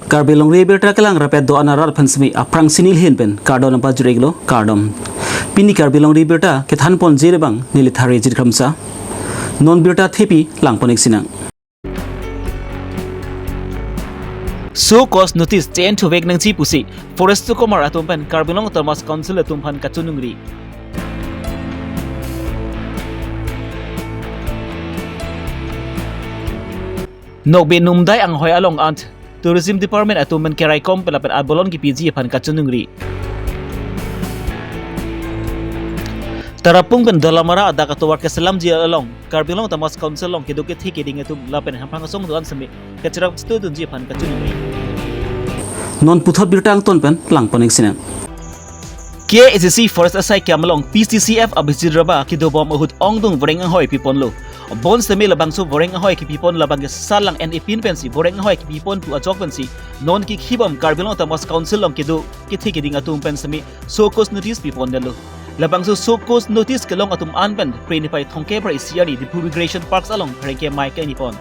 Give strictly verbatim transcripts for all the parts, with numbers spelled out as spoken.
Karbi Longri Abirta kelang rapet do-an arat aphan semi aphrangsi neli ahin pen kardom nangpajir-iklo, kardom. Pini Karbi Longri Abirta kethanponji abang neli Thari Jirkhamsa. Non birta thepi langpon-ik sinang. Show cause notice che-en thuvek nangji pusi Forest Commissioner atum pen Karbi Anglong Autonomous Council atum aphan kachiningri. Nokbe Numdai anghoi along ant Tourism Department atum pen keraikom pen lapen abolon kepiji aphan kachiningri. Tarapung pen Dolamara adak atovar keselamji along Karbi Anglong Autonomous Council along kedo kethe keding atum lapen hamphang asong do-an semi kacherap chitu dunji aphan kachiningri. Non puthot birta angton pen langpon-ik sinang. K A C C Forest asai kam along P C C F Abhijit Rabha kedobom ahut ongdung voreng anghoi piponlo. Bonsitame labangso voreng anghoi kepipon labang ke salang en epin pensi voreng anghoi kepipon pu ajok pensi non kekhibom Karbi Anglong Autonomous Council along kedo kethe keding atum pen semi show cause notice pipondetlo. Labangso show cause notice kelong atum an pen Phre niphai thomkep ra isi arni Diphu Recreation Parks along pherangke amei ke-en pon.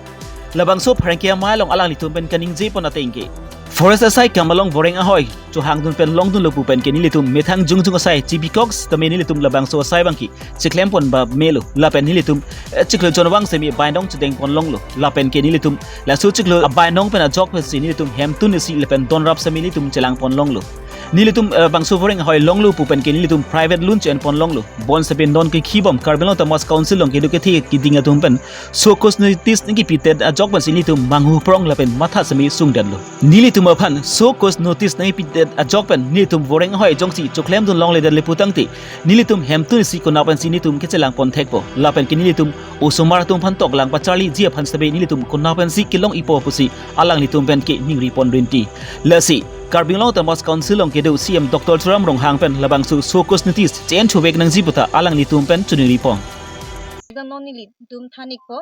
Labangso pherangke amei along alanglitum pen kaningjepon ateng ke Forest asai kam along voreng anghoi chohangdun pen longdunlo pu pen ke nelitum methang jongjong asai chibikok sitame nelitum labangso asai abang ke chiklempon ba melo lapen nelitum, eh, chiklo jonvang semi bainong chedengpon longlo lapen ke nelitum laso chiklo abainong pen ajok pensi nelitum hemtun isi lapen donrap semi nelitum chelangpon longlo. Nelitum, eh, bangso voreng anghoi longlo pu pen ke nelitum private loan che-enpon longlo. Bonsitame non kekhibom Karbi Anglong Autonomous Council along kedo kethe keding atum pen show cause notice nangkepidet ajok pensi nelitum manghu prong lapen matha semi sungdetlo. Nelitum aphan show cause notice nangkepidet ajok pen nelitum voreng anghoi jongsi choklemdun longledetle putangte nelitum hemtun isi konat pensi nelitum kechelangpon thekpo lapen ke nelitum osomar atum aphan toklang pacharliji aphan sitame nelitum konat pensi kelong-ikpo pusi alanglitum pen keningripon rinti. Lasi Karbi Anglong Autonomous Council along kedo C E M Doctor Tuliram Ronghang pen labangso show cause notice che-en thuvek nangji puta alanglitum pen chiningripon. Ikan non nelitum than-ikpo.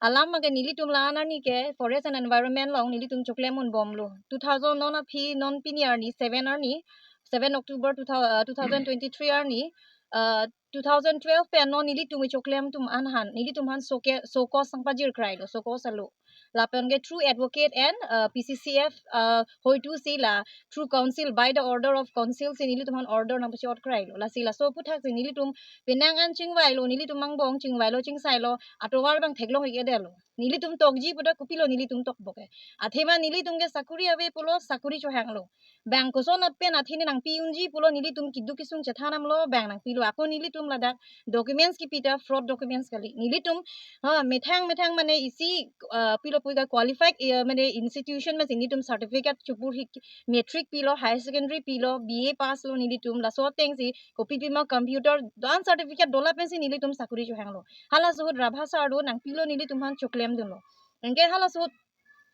Alam abang ke nelitum la-an arni ke Forest and Environment along nelitum choklemdunbomlo. Two thousand non aphi non pini arni seven arni, seven October two thousand, uh, two thousand twenty-three arni, uh, two thousand twelve pen non nelitum choklemdun atum an nelitum aphan show ke, show cause nangpajirkrailo, show cause alo. Lapen ke through advocate and, uh, P C C F, uh, hoitusi la through council, by the order of council si nelitum aphan order nangpachotkrailo. Lasi laso aputhaksi nelitum penang an chingvailo, nelitum angbong chingvailo, chingsailo, atovar abang theklong-ik-edetlo. Nelitum tokji puta kopilo nelitum tokpo ke. Athema nelitum ke sakori ave pulo sakori chohanglo. Bang koson pen athene nangpi unji pulo nelitum keduk kesung chethandamlo bang nangpilo. Ako nelitum ladak documents kepi ta fraud documents kali. Nelitum, ha, methang methang mane isi, ah, pilo puke qualified, eh, mane institution masi nelitum certificate chopur-ik, matric pilo, higher secondary pilo, B A pass lo nelitum, laso atengsi kopi pima computer do-an certificate dola pensi nelitum sakori chohanglo. Halaso ahut Rabha sir do nangpilo nelitum aphan choklemdunlo. Anke halaso ahut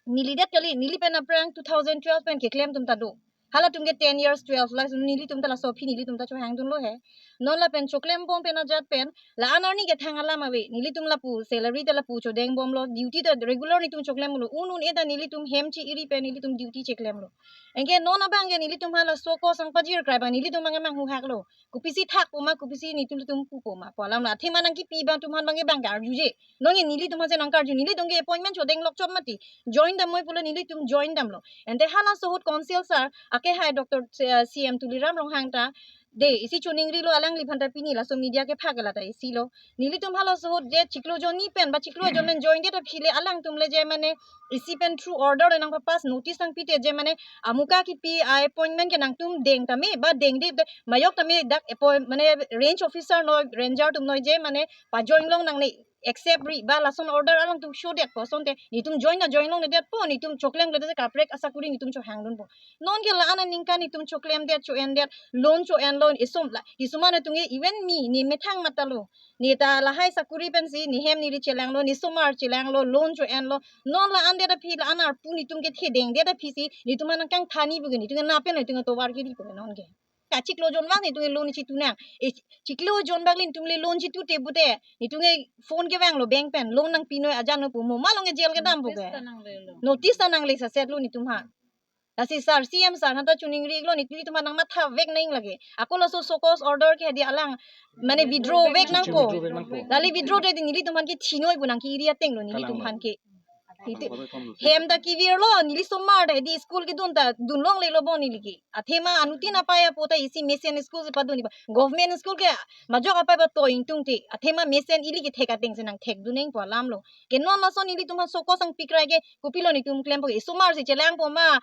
nelidet kali, neli pen aphrang two thousand twelve pen keklemdun ta do. Halatum ke ten years, twelve years, nelitum ta laso aphi nelitum ta chohangdunlo he. Non lapen choklembom pen ajat pen, la-an arni kethang alam ave, nelitum lapu salary ta lapu chodengbomlo, duty ta regular nelitum choklemlo, un un-e ta nelitum hem chi-iri pen nelitum duty cheklemlo. Anke non abang ke nelitum halaso show cause nangpajirkrai abang nelitum abang manghuhaklo. Kopisi thakpo ma, kopisi nelitum pupo ma pu alam lo. Athema nangkepi abang atum aphan abang ke bang ke arjuje. Non ke nelitum aphan si nangkarju, nelitum ke appointment chodeng lokchot mati. Join damnoi pulo nelitum join damlo. Ante halaso ahut council sir, ake hai Doctor C-, C M Tuliram Ronghang ta, de, isi choningrilo alangliphan ta pini laso media kephak ke lata isi lo. Nelitum halaso ahut je chiklo jonni pen ba chiklo jon pen join det aphi le alangtum le je mane isi pen through order le nangpapass notice nangpi te je mane amuka kepi a-appointment ke nangtum deng tame ba dengde, de, majok tame dak appoint mane range officer noi, ranger atum noi je mane pajoin long nangne accept ri ba lason order alangtum shodetpo asonte nelitum join na join longledetpo, nelitum choklemkledet kaprek asakori nelitum chohangdunpo. Non ke la-an aningkan nelitum choklemdet, cho-endet, loan cho-enlo, isom la, isomar atum ke even me, ne methang matalo. Ne ta lahai sakori pensi, ne hem neli chelanglo, ne somar chelanglo, loan cho-enlo. Non la-an det aphi, la-an arpu nelitum kethe dengdet aphi si, nelitum aphan nangkangthani puke, nelitum ke napen, nelitum ke tovar kiri puke non ke. Ka chiklo jon vang nelitum ke loan chitu nang. E, chiklo jon vang nelitum le loan chitute pute, nelitum ke phone kevanglo bank pen, loan nangpinoi ajan noi pu mo, malom ke jail kedam puke. Notice ta nangle lo. Notice ta nangle saset lo nelitum aphan. Lasi sir, C M sir aphan ta choningri-iklo, nelitum aphan nangmathavek nang lake. Ako laso show cause order ke hedi alang, mane withdraw vek nangpo. Withdraw vek nangpo. Lali withdraw te nelitum aphan kethinoi pu nangke-iri ateng lo nelitum aphan ke. Iti hem ta kevirlo, neli somar ta hedi school kedun ta dunlonglelo bon neli ke. Athema anuttin apai apo ta isi mesen school si padun iba. Government school ke majok apai ba to ingtung te. Athema mesen ili kethek ateng si nangthekdun nangpo alamlo. Ke non lason nelitum ha sokos angpikrai ke kopilo netum klempo ke. Somar si chelangpo ma,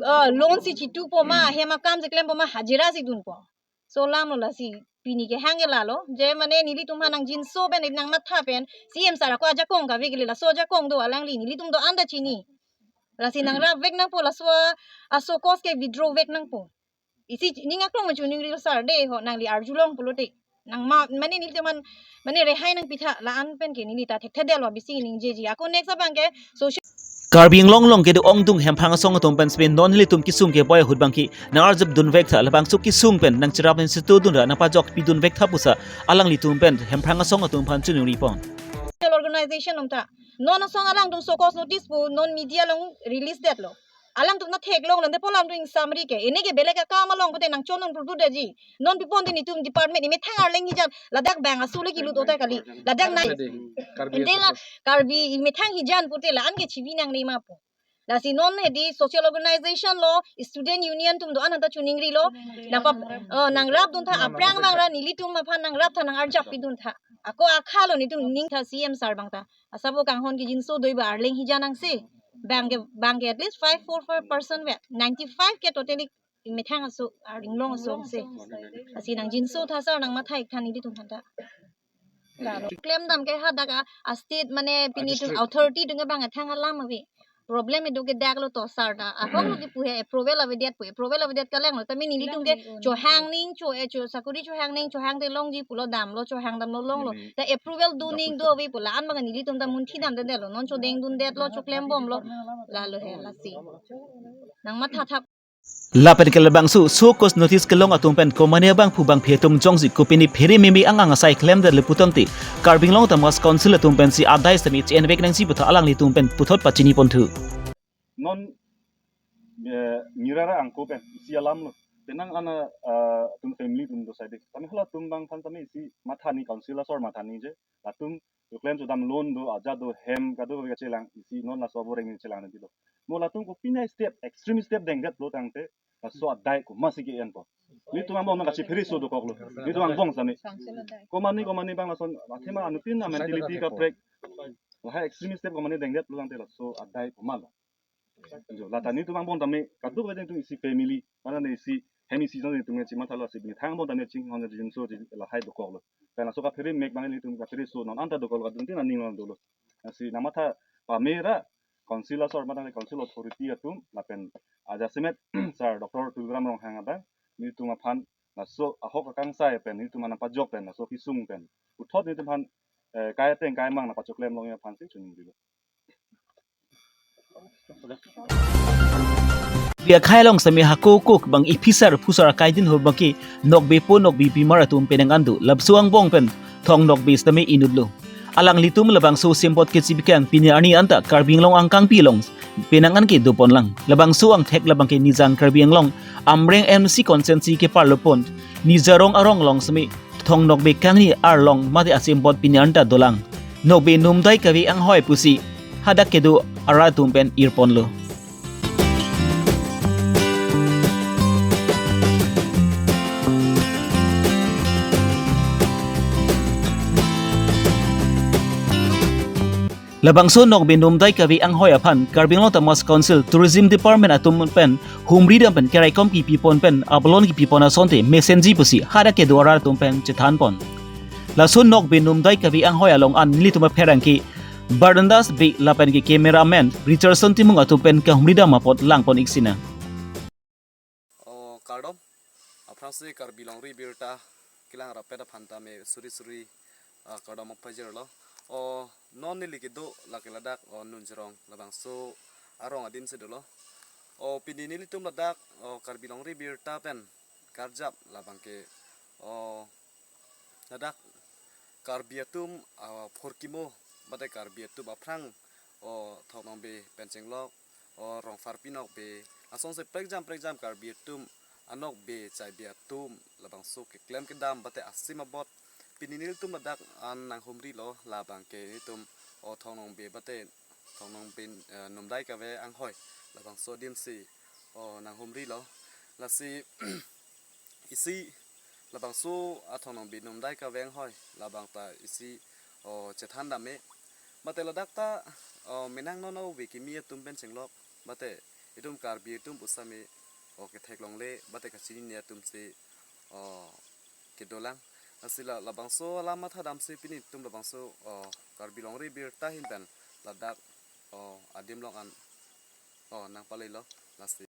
ah, loan si chitupo ma, hem akam si klempo ma, hajira si dunpo. So alamlo lasi pini kehang ke lalo. Je mane nelitum ha nangjinso pen, nangmatha pen, C M sir ako ajakong kave ke le, laso ajakong do alangli, nelitum do-an ta chini. Lasi nangrapvek nangpo, laso a, asokos ke withdraw vek nangpo. Isi ning aklong ma chuningrilo sir de ho, nangli arjulong pulote. Nang ma, mane nelitum an, mane rehai nangpitha, la-an pen ke neli ta thekthedetlo bising ningjeji. Ako next abang ke social Karbi Anglong along kedo ongdung Hemprang asong atum pen spen non nelitum kesung keboi ahut abangke nang-arjapdunvek tha, labangso kesung pen nangcherap nangchetudun ra nangpajokpidunvek tha pusi alanglitum pen Hemprang asong atum aphan choningri pon. Social organization atum ta. Non asong alangtum sokos notice pu non media along release detlo. Alangtum ta theklonglo, depo alangtum ingsamri ke. Ene ke belek akam along pute nangchonun purdu daji. Non pipon din itum department imethang arleng hijan. Ladak bang asu le kilut otai kali. Ladak nai. Karbi Ente la Association. Karbi imethang hijan pute la-an ke chibi nangne ma pu. Lasi non hedi social organization lo, student union atum do-an ta chuningrilo. Nangpap, eh, nangrapdun tha, aphrang abang ra nelitum aphan nangrap tha, nang-arjappidun tha. Ako akhalo netum ning tha C M sir abang ta. Asabo kanghon kejinso do iba arleng hijan angse. Bang ke, bang ke at least five four five percent ve. Ninety five ke totally methang aso, arleng long aso angse. Lasi nangjinso tha sir, nangmatha ik tha nelitum aphan ta. Lalo. Klemdam ke hadak a, a state mane pini tum district. Authority atum ke bang athang alam ave. Problem itum ke dak lo to sir ta. Ahok lo kipu he approval avedet pu. Approval avedet kalanglo. Tame nelitum ke chohang ning, cho, eh, cho sakuri chohang ning, chohang te longji pulo damlo, chohang damlo longlo. Nini. Ta approval do ning do ave pu la-an abang nelitum ta munthidamdetlo. Non chodengdundetlo, choklembomlo. Lalo he lasi. Nangmatha thap. Lapen ke labangso sokos notice kelong atum pen komane abangphu bangphi atum jongsi kopine phere meme angang asai klemdetlo putangte, Karbi Anglong Autonomous Council atum pensi adai sitame che-envek nangji puta alanglitum pen puthot pachini ponthu. Non, eh, mirara angko pen isi alamlo. Penang ana, eh, atum family atum do saide. Tame halatum abang aphan tame isi mathani council asor mathaniji. Latum choklem chodam loan do, ajat do, hem kado kachelang, isi non laso aboreng chelang nanti do. Mo latum kopine step, extreme step dengdetlo tangte, laso adai komatsi ke-enpo. Netum angbong nang kachiphere so dokoklo. Netum angbong sitame. Komane, komane abang lason, athema anuttin a mentality kaprek. Lahai extreme step komane dengdetlo tangte laso adai komatlo. Jo, lata netum angbong tame, kadokave atum isi family, mana ne isi, hem isi jong netum chimathalo si, methang angbong tame chinghon jinso ji lahai dokoklo. Pen laso kaphere mek abang netum kaphere so non anta dokoklo, kadokave aning long dolo. Lasi nangmatha pame ra, council asor mate council authority atum, lapen ajasemet sir Doctor Tuliram Ronghang abang, netum aphan, laso ahok akangsai pen, netum aphan pajok pen, laso kesung pen. Puthot netum aphan, eh, kai ateng kai mang nangpachoklem longji aphansi choningrilo. Bi akhai along sitame hako kok bang iphisar phusar akai din ho bangke nokbe po nokbe pimar atum penang an do, labangso angbong pen thong nokbe sitame inutlo. Alanglitum labangso sempot kechibikang pini arni anta Karbi Anglong angkangpi along penang an ke doponlang. Labangso angthek labangke Nijang Karbi Anglong Amreng M C constituency keparlo pon Nijarong arong along sitame thong nokbe kangni arlong mate asempot pini anta dolang. Nokbe numdai kave anghoi pusi hadak kedo arat atum pen irponlo. Labangso nokbe numdai kave anghoi aphan Karbi Anglong Autonomous Council Tourism Department atum pen humridam pen keraikom kipipon pen abalon kipipon asonte mesenji pusi hadak kedo arat atum pen chethanpon. Laso nokbe numdai kave anghoi along an nelitum apherangke Barnabas Bey lapen ke cameraman Richardson Timung atum pen kahumridam apot langpon ik sinang. O kardom, aphrangsi Karbi Longri Birta kelang rapet aphan tame suri suri, ah, kardom apajirlo. O non neli kedo lake ladak, o Nunjrong labangso arong adin si dolo. O pini nelitum ladak, o Karbi Longri Birta pen karjap labangke, o ladak Karbi atum, ah, phurkimo, mate Karbi atum aphrang, o thong nokbe pen chenglok, o rongpharpi nokbe, asonsi prekjam prekjam Karbi atum anokbe chaibe atum labangso keklem kedam mate asim abot pini nelitum ladak an nanghumrilo, labangke nelitum o thong nokbe mate Thongnongbin, eh, Numdai Kave Anghoi labangso adim si, o, nanghumrilo. Lasi isi labangso a Thongnongbin Numdai Kave Anghoi labang ta isi, o, chethan dam me. Mate ladak ta, o, menang non ove kimi atum pen chenglok, mate itum Karbi atum pusitame, o, ketheklongle, mate kachinine atum si, o, kedolang. Lasi la labangso alam matha dam si pini itum labangso, o, Karbi Longri Birta ahin pen ladak, o, adim along an, o, nangpalelo. Lasi,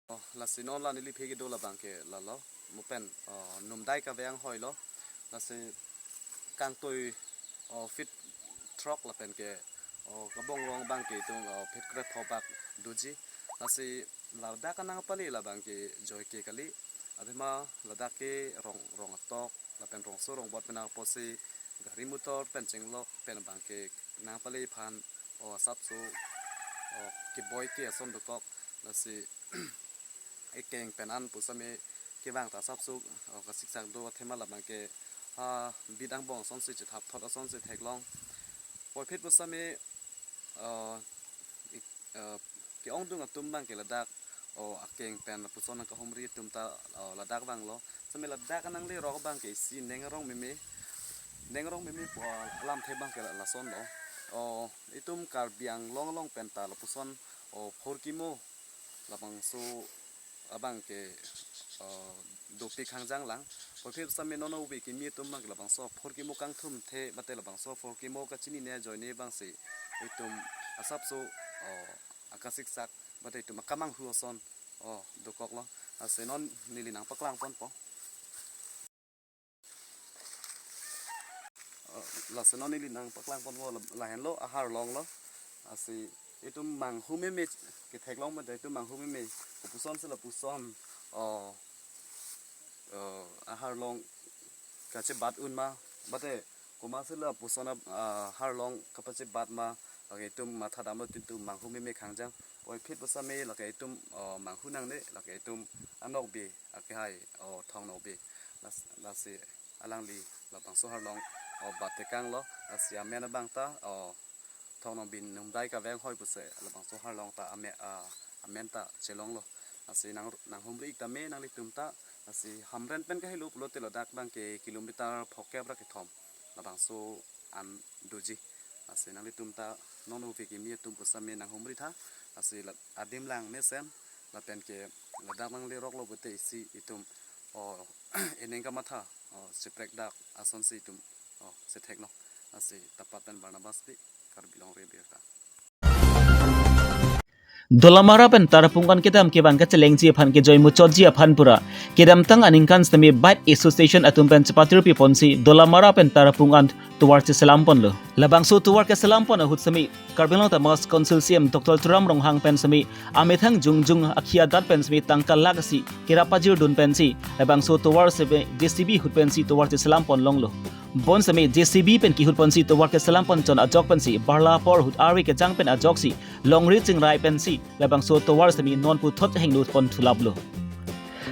o, lasi non la neliphi kedo labang ke lalo, mo pen, o, Numdai Kave Anghoi lo. Lasi kangtui, o, feet throk lapen ke, o, kabong rong abang ke itum, o, feet krepho bak doji. Lasi ladak nangpale labang ke joike kali. Athema ladak ke rong, rong atok lapen rongso rongbot pen apotsi gari motor pen chenglok pen abang ke nangpale aphan, o, asapso, o, keboi ke ason dokok. Lasi ekeng pen an pusitame kevang ta asapso, o, kasiksak do athema labang ke, a, bit angbong asonsi chethap thot asonsi theklong. Puvoiphit pusitame, o, ik-, o, ke-ongdung atum abang ke ladak, o, akeng pen lapuson nangkahumri atum ta, o, ladak vanglo. Sitame ladak nanglerok abang ke isi ning arong meme, ning arong meme pu alamthe abang ke la-, lasonlo. O, itum Karbi Anglong along pen ta lapuson, o, phurkimo labangso abang ke, o, dopik hangjang lang. Puvoiphit pusitame non ove kimi atum abang ke labangso phurkimo kangthumthe mate labangso phurkimo kachinine ajoine abang si itum asapso, o, akasiksak mate itum akamanghu ason, o, dokoklo. Lasi non neli nangpaklang ponpo. O, lasi non neli nangpaklang ponpo la-, lahenlo aharlong lo. Lasi itum manghu meme ketheklong mate itum manghu meme, kopuson si lapuson, o, o, aharlong kachebat un ma, mate komatsi lapuson a, a, harlong kapachebat ma, lake itum matha damlo, itum manghu meme hangjang. Puvoiphit pusitame lake itum, o, manghu nangne, lake itum anokbe akehai, o, Thongnokbe. Las-, lasi alangli labangso harlong, o, bat tekanglo. Lasi amen abang ta, o, Thongnongbin Numdai Kave Anghoi pusi labangso harlong ta ame-, a, amen ta chelonglo. Lasi nang, nanghumri ik tame nanglitum ta. Lasi Hamren pen kahelo pulote ladak abang ke kilometer phokep ra kethom labangso an doji. Lasi nanglitum ta non ove kimi atum pusitame nanghumri tha. Lasi la adim lang mesen lapen ke ladak nangleroklo pulote isi itum, o, ening kamatha, o, cheprek dak asonsi itum, o, chetheklo. Lasi tapat pen Barnabas Pi, Karbi Longri Birta. Dolamara pen Tarapung an kedam kevang kachelengji aphan kejoi muchotji aphan pura kedamtang aningkan sitame Bike Association atum pen chepatir piponsi Dolamara pen Tarapung an tovar cheselam ponlo. Labangso tovar keselam pon ahut sitame Karbi Anglong Autonomous Council C E M Doctor Tuliram Ronghang pen sitame amethang jongjong akhei adat pen sitame tangka lakh isi kerap pajirdun pensi labangso tovar sitame J C B ahut pensi tovar cheselam pon longlo. Bonsitame J C B pen kehut ponsi tovar keselam pon chon ajok pensi barla apor ahut arve kejang pen ajoksi longri chingrai pensi labangso tovar sitame non puthot hengno pon thulaplo.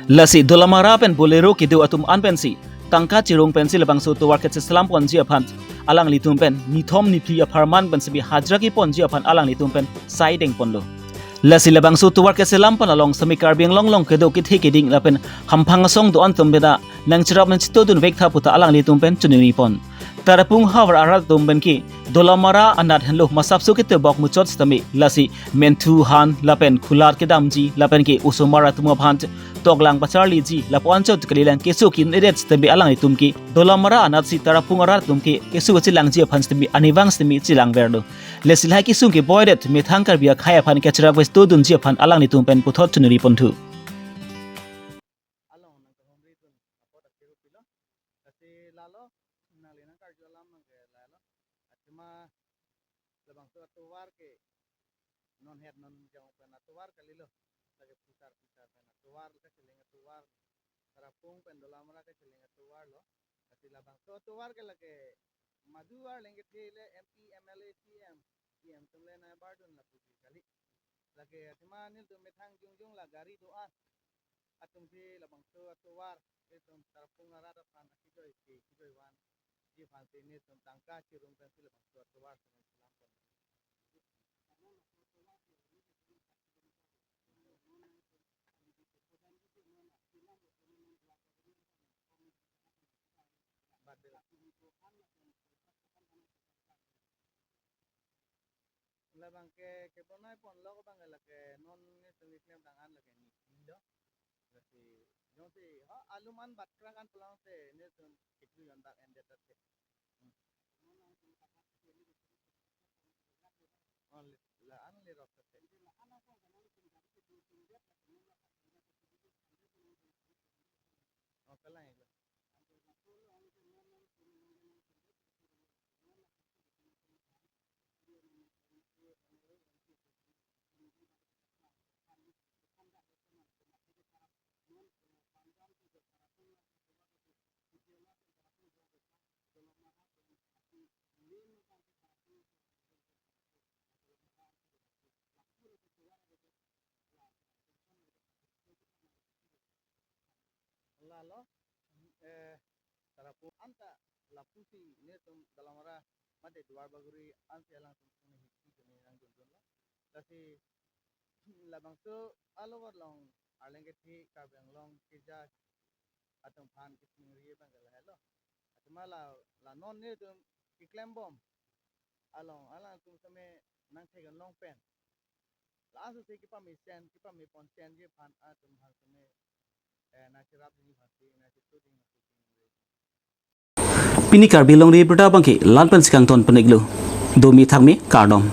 Lasi Dolamara pen Bolero kedo atum an pensi tangka chirung pensi labangso tovar keselam ponji aphan alanglitum pen nithom niphli apharman pen sitame hajra keponji aphan alanglitum pen sai deng ponlo. Lasi labangso tovar keselam pon along sitame Karbi Anglong along kedo kethe keding lapen hamphang asong do-an atum pen ta nangcherap nangchitodun vek tha puta alanglitum pen choningri pon. Tarapung havar arat atum pen ke Dolamara anat henlo masapso ketebok muchot sitame lasi menthu han lapen khulat kedamji lapen ke osomar atum aphan toklang pacharliji lapu anchot kalilang keso kin-edet sitame alanglitum ke Dolamara anat si Tarapung arat atum ke keso kachelangji aphan sitame anivang sitame chelangverlo. Lasi lahai kesung keboidet methang Karbi akhei aphan kacherap ves to dunji aphan alanglitum pen puthot choningri ponthu. Along nangkahumri dun apot akhei pilo. Lasi lalo nangli nangkarju alam nangke lalo. Athema labangso atovar ke non het non jang pen atovar kalilo. Lake pusar pusar pen atovar, kacheleng atovar. Tarapung pen Dolamara kacheleng atovar lo. Lasi labangso atovar ke lake madu arleng kethe le M P, M L A, C M, C M atum le nangbar dun lapu kali. Lake athema nelitum methang jongjong la gari do-an atum si labangso atovar, itum Tarapung arat aphan akejoi ke kejoi vanji aphan si nelitum tangka chirung pensi labangso atovar selam pon. Labang ke, kebonai ponlo abang ke lake non netum keklem dang an lake neli lo. Lasi jongsi ha aluman batkra kan pulang te netum keklu yon dak endet te. Hmm. Oh, li-, la-an lerok te. Oh, kalang ilo. Lalo, eh, Tarapung anta lapusi netum Dolamara mate Duarbagori ansi alangtum kuni hiki kuni nangdundunlo. Lasi labangso alover along Arleng kethe Karbi Anglong keja atum aphan kechingri abang ke lahelo. Athema la, la non netum keklembom along alangtum seme nangtheklong pen, la-ansi kepamesen, kepame ponsenji aphan atum aphan seme, eh, nangcherapji aphansi, nangchepuding aphansi. Pini Karbi Longri Abirta abang ke la-an pensi kangton pon-iklo. Domi thakmi kardom.